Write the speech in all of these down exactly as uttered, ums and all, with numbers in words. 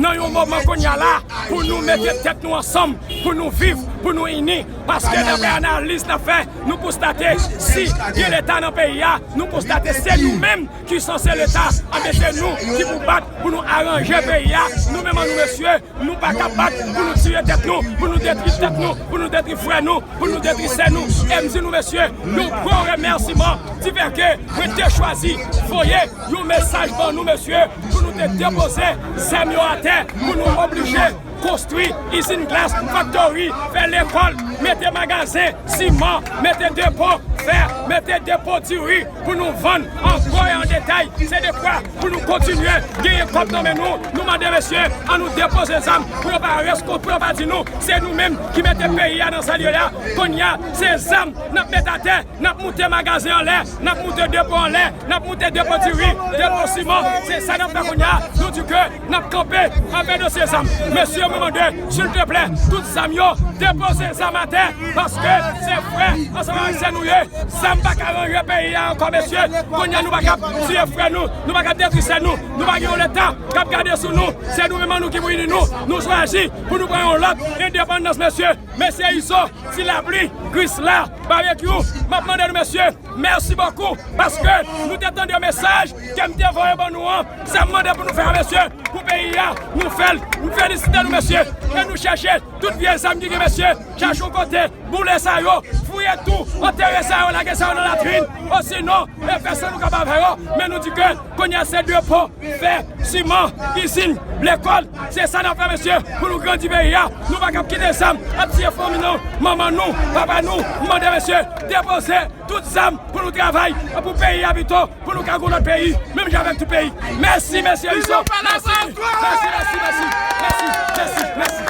Nan yon moman kounye a la, pou nou mete tèt nou ansanm, pou nou viv, pou nou ini. Paske daprè analiz n ap fè, nou konstate si gen Leta nan peyi a, nou konstate se nou menm ki sanse Leta. Anben, se nou ki pou bat pou nou aranje peyi a. Nou menm an nou, mesye, nou pa ka bat pou nou tiye tèt nou, pou nou detwi tèt nou, pou nou detwi frè nou, pou nou detwi sè nou. E m di nou, mesye, yon gwo remèsiman di fè ke mwen te chwazi voye yon mesaj ban nou, mesye, pou nou te depoze zam yo atè, pou nou oblije konstwi izin glas, faktori, fè lekòl, mete magazen, siman, mete depo fè, mete depo diri pou nou vann an gwo e an detay. Se dekwa pou nou kontinye genyen kòb nan men nou. Nou mande, mesye, an nou depoze zam pou yo pa resko-, pou yo pa di nou se nou menm ki mete peyi a nan sa l ye la. Kounye a, se zam n ap met atè. N ap moute magazen anlè, n ap moute depo anlè, n ap moute depo diri, depo siman. Se sa n ap fè kounye a. Nou di ke n ap kanpe avèk dosye zam. Mesye, mwen mande, silteplè, tout zam yo, depoze zam atè, paske se frè ansanm avèk sè nou ye. Zam pa ka ranje peyi a ankò, mesye. Kounye a, nou pa kab tiye frè nou, nou pa kab detwi sè nou, nou pa gen yon Leta k ap gade sou nou. Se nou menm an nou ki pou ini nou. Nou chwazi pou nou pran yon lòt endepandans, mesye. Mesye Izo, Ti Lapli, Krisla, Babekyou, m ap mande nou, mesye, mèsi bokou, paske nou te tande mesaj ke m te voye ban nou an. Sa m mande pou nou fè a, mesye, pou peyi a, nou fè l. M felisite nou, mesye, e nou chèche tout vye zam ki gen, mesye, chache yon kote, boule sa yo, fouye tou, antere sa yo, lage sa yo nan latrin, osinon, e fè sa nou kapab fè yo, men nou di ke kounye a se depo fè, siman, izin, lekòl. Se sa n ap fè, mesye, pou nou grandi peyi a. Nou pa kab kite zam ap tiye fanmi nou, manman nou, papa nou. M mande, mesye, depoze tout zam pou nou travay pou peyi a pito, pou nou ka gon lòt peyi, menm jan avèk tout peyi. Mèsi, mesye Izo. Mèsi. Mèsi, mèsi, mèsi. Mèsi, mèsi, mèsi.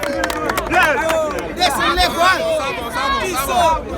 Desann lekòl. Izo.